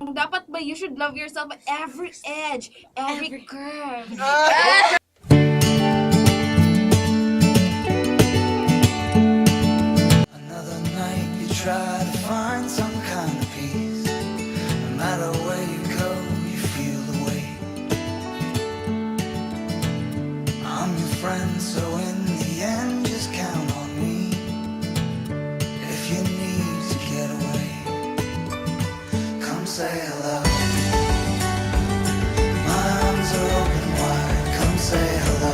Dapat ba you should love yourself at every edge, every curve. Another night you try to find some kind of peace. No matter where you go, you feel the weight. I'm your friend, so in the end, just count on me. If you need to get away, come say hello. My arms are open wide, come say hello.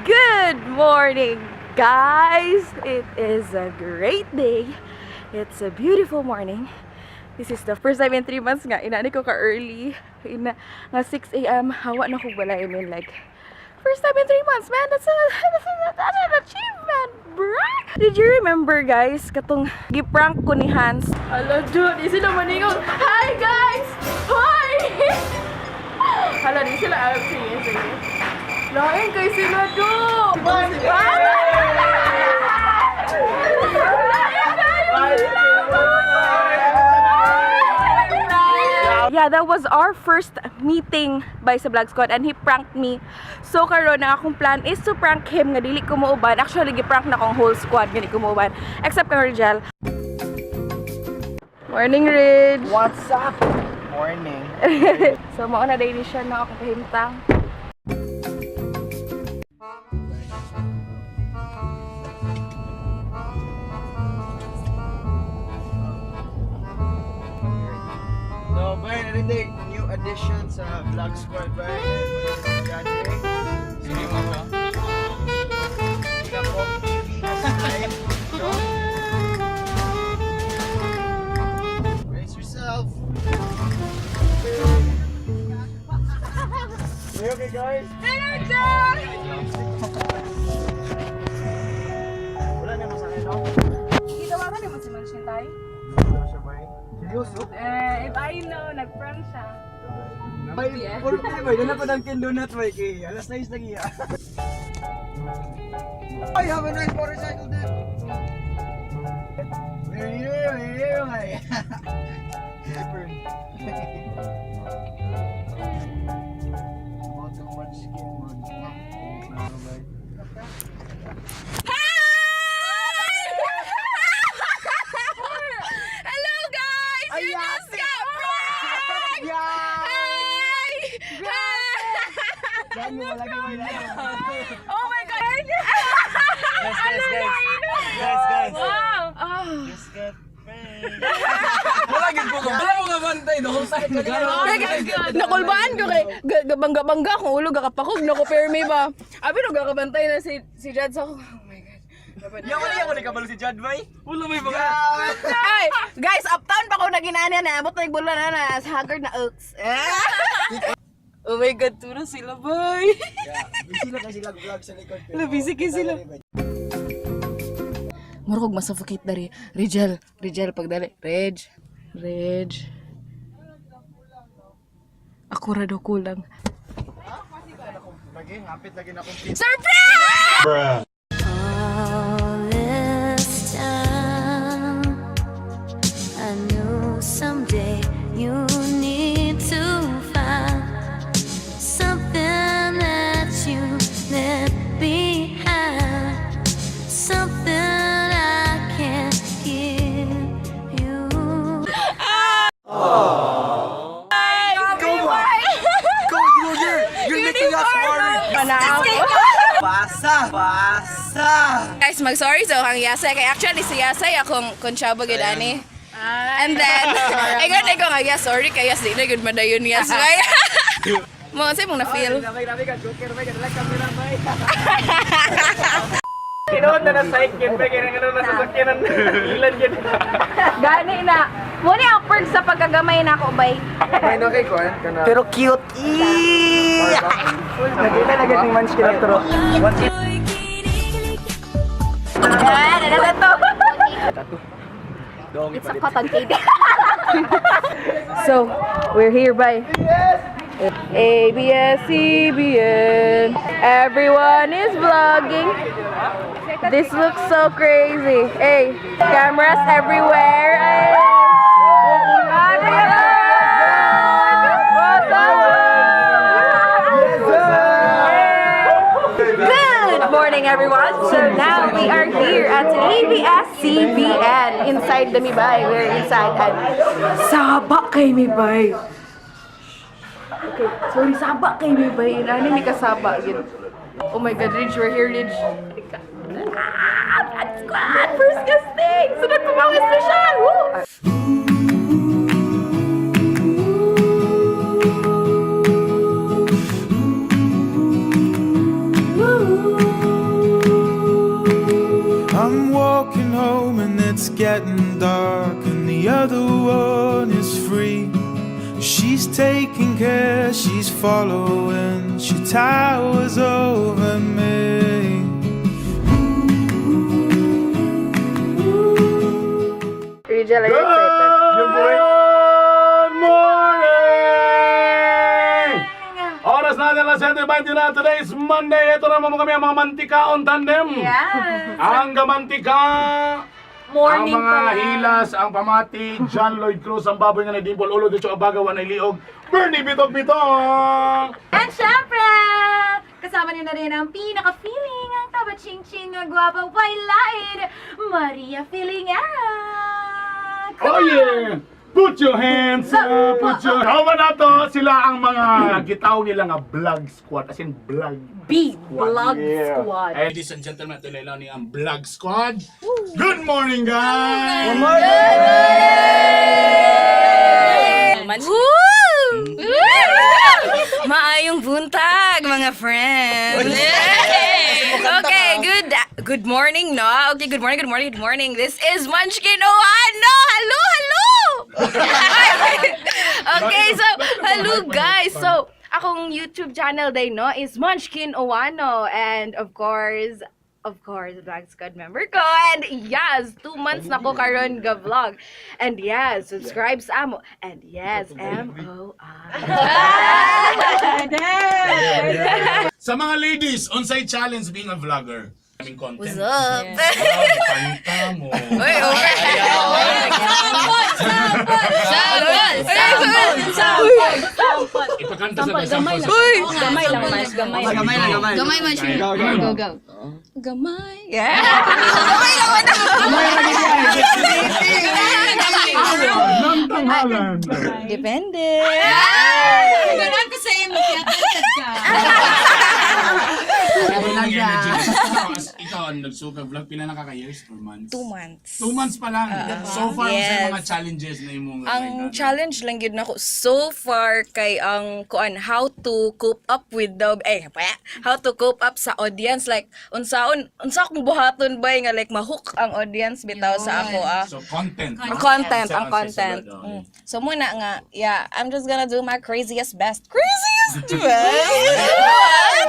Good morning, guys! It is a great day. It's a beautiful morning. This is the first time in 3 months nga inani ko ka early. Ina nga 6 a.m. Hawa na ko balay. I mean, like, first time in 3 months, man. That's an achievement, bruh. Did you remember, guys, katong giprank ko ni Hans? Hala, dude, di sila maningog. Hi, guys! Hi! Hala, di sila. Ah, sige, sige. Lain kay sila do! Yeah, that was our first meeting by sa Vlog Squad and he pranked me. So karon ang akong plan is to prank him nga dili ko muuban. Actually, gi-prank na akong whole squad nga di ko muuban except kang Rijal. Morning, Ridge. What's up? Morning. So mao na dayli siya na akong kahimtang. So, bay, narinig, new addition sa Vlog Squad, bay. Sige mo to. Sila po, TV has live. Brace yourself. You okay, guys? Wala na mo sa akin, no? Gitawagan mo si Manshin tay. Wala siya, bay. Seryoso? Eh, if I know, nag-prank siya. Bay, puro kayo, bay. Dala pa ng Dunkin' bay. Kay alas 9 lang iya. I have a nice motorcycle, dude. We're here, we're here, bay. About too much skin, man. Ano, bay? Hello, guys! You just got pranked! Yeah! Hi! Hi! Yan, yung malaki, bay. Oh my God! Guys, guys, guys. Guys, guys. Wow! Oh. Just got pranked. Wala gid ko. Wala ko nga bantay the whole time. Nakulbaan ko kay gabangga-bangga akong ulo gakapakog nako pero may ba. Abi no gakabantay na si si Jad sa ako. Oh my God. Dapat Yaw, wala, yaw, wala kabalo si Jad, bay. Wala may mga. Ay, guys, uptown pa ko naginana na abot na bulan na na sa Haggard na Oaks. Oh my God, turo sila, boy. Yeah, busy na kasi sila vlog sa likod. Wala, busy kayo sila. Murag masuffocate dari. Rijel, Rijel pagdali. Reg. Reg. Ako ra daw kulang. Lagi, hapit lagi na akong Surprise! All this time, I knew someday you need to find something that you left behind, something I can't give you. Go, you, you're making us worry. Basa! Basa! Guys, mag-sorry so kang Yasay. Kay actually si Yasay akong konsyabo gid ani. And then, ay gud ko nga, yeah, sorry kay Yas, di na gud madayon Yas. Mo unsay mong na-feel? Grabe, grabe ka, joker, bay, kadala camera, bay. Tinuod na na sidekick bay kay ngano na sasakyanan. Ilan gid. Gani na. Mo ni ang perk sa pagkagamay na ako bay. May na kay kuan kana. Pero cute. Nakita na gid ni Munchkin atro. Yan, ano na to? Dong It's a cotton candy. So, we're here by A B S C B N. Everyone is vlogging. This looks so crazy. Hey, cameras everywhere. Hey. Everyone! So now we are here at ABS-CBN inside the Mibay. We're inside at Saba kay Mibay. Okay, sorry, Saba kay Mibay. Inani mi kasaba yun. Oh my God, Ridge, we're here, Ridge. Ah, Vlog Squad! First casting! Sunod pa mga espesyal! Woo! I'm walking home and it's getting dark, and the other one is free. She's taking care, she's following, she towers over me. Ridge, are you excited? Good morning! Oras natin alas 7:20 na. Today is Monday. Ito naman mo kami ang mga mantikaon tandem. Yes! Ang gamantika! Morning ang mga pa lang. hilas, ang pamati, John Lloyd Cruz, ang baboy nga nagdimpol, ulo, dito abaga, wanay liog, Bernie Bitog Bitong! And syempre, kasama niyo na rin ang pinaka-feeling, ang taba-ching-ching, ang gwapa, wailain, Maria Feelingera! Come Oh yeah! Put your hands up, put your... Kawan na to, sila ang mga gitawag nila nga vlog squad. As in, vlog B, squad. Vlog Yeah. Squad. Ladies and gentlemen, ito na ni ang vlog squad. Good morning, guys! Good morning! Woo! Maayong buntag, mga friends! Okay, good morning, no? Okay, good morning, good morning, good morning. This is Munchkin Oano! Hello, hello! Okay, so, hello guys! So, akong YouTube channel day, no, is Munchkin Oano. And of course, Vlog Squad member ko. And yes, 2 months na ko karon ga vlog. And yes, subscribe sa amo. And yes, M-O-I. Sa mga ladies, unsay challenge being a vlogger? Aming content. What's up? Wow, kanta mo. Uy, okay. Sample! Sample! Sample! Ipakanta sa sample. Uy! Gamay lang, mas gamay. Gamay lang, gamay. Gamay man siya. Gamay mo. Go, go. Gamay. Yeah. Gamay naman Nang tanghalan. Depende. Ganun ko sa imo, kaya ka. Ang energy. Ikaw, ang nagsuka vlog, pila na ka years or months? 2 months. 2 months pa lang. So far, yes. Yes. Mga challenges na imong Ang challenge lang yun nako so far kay ang kuan, how to cope up with the how to cope up sa audience, like unsaon unsa akong buhaton bay nga like mahook ang audience bitaw sa ako ah. So, content. Ang content, ang Sa- sa content. sulod, oh. So muna nga, yeah, I'm just gonna do my craziest best. Craziest best? What?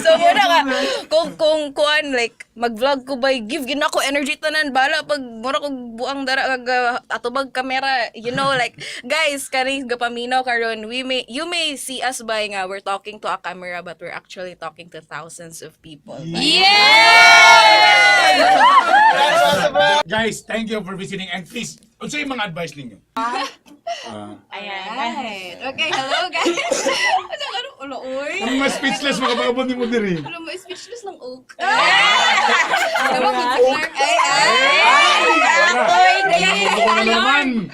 So muna nga, kung kuan, like, mag-vlog ko ba, give gina ako energy tanan, bala pag mura kog buang dara kag atubag kamera, like, guys, kani gapaminaw karon, we may you may see us by nga we're talking to a camera, but we're actually talking to thousands of people. Guys, thank you for visiting and please, unsa yung mga advice ninyo? Alright. Okay, hello guys. Ano ano ulo oy? Ang mas speechless makapagabot ni mo diri. Ano mo speechless lang oak. Ano mo Clark? Ay ay. Oy, kaya naman.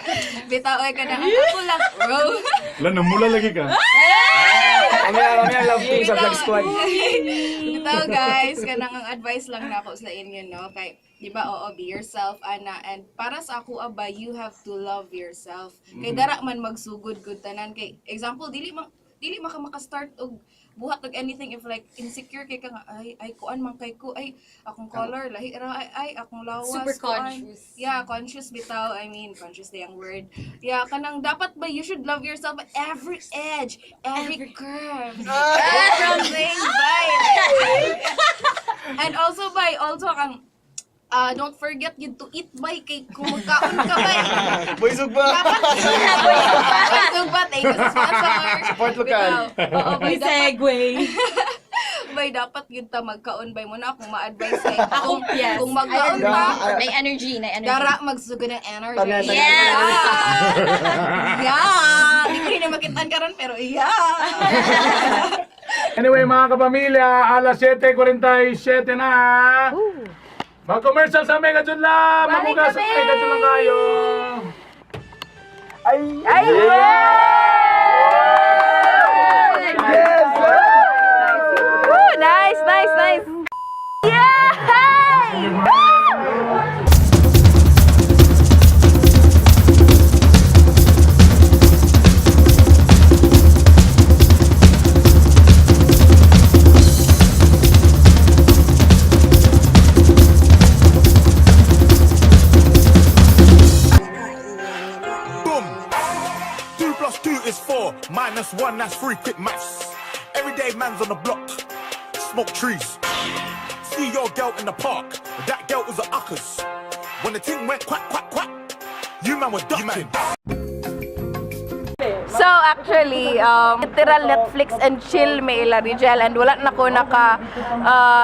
Bitaw oy kana ako lang bro. Wala, namula lagi ka. Mamaya, mamaya, love team sa Vlog Squad. Bitaw guys, kanang ang advice lang nako sa inyo no kay di ba, oo, be yourself ana, and para sa ako aba, you have to love yourself. Kay dara man magsugod gud tanan kay example dili maka maka-start og buhat og anything if like insecure kay ka nga ay ay kuan man kay ko, ay akong color lahi ra, ay ay akong lawas Super kuan. conscious. Yeah, conscious bitaw. I mean, conscious na yung word. Yeah, kanang dapat ba you should love yourself at every edge, every curve, everything by. And also by also kang don't forget yun to eat by kay kung magkaon ka by. Boy, ba? Dapat Boy Sugba, thank you sa sponsor. Support local. Bitaw. Oo, bay, dapat, Segue. bay, dapat yun ta magkaon bay mo na akong ma-advise kay kung, yes. kung magkaon ta, May energy, na energy. dara magsugod ng energy. Tama, tama. Yeah. Yeah. Di ko rin na makitaan karon pero yeah. Anyway, mga kapamilya, alas 7:47 na. Mag-commercial sa Mega Junla! Balik Mamugas sa kami! Mega Junla kayo! Ay! Yes! Woo! Nice, nice, nice! Yay! Woo! Boom. 2 plus 2 is 4. Minus 1, that's 3. Quick maths. Everyday man's on the block. Smoke trees. See your girl in the park. That girl was a uckers. When the thing went quack, quack, quack, you man were ducking. So actually, literal Netflix and chill may ila Rigel and wala na ko naka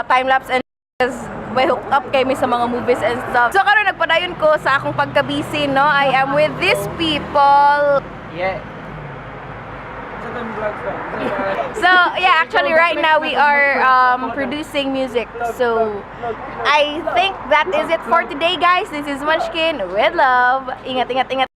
time-lapse and may hook up kay mi sa mga movies and stuff. So karon nagpadayon ko sa akong pagka-busy, no? I am with these people. Yeah. Sa time vlogs ka. So yeah, actually right now we are producing music. So I think that is it for today, guys. This is Munchkin with love. Ingat, ingat, ingat.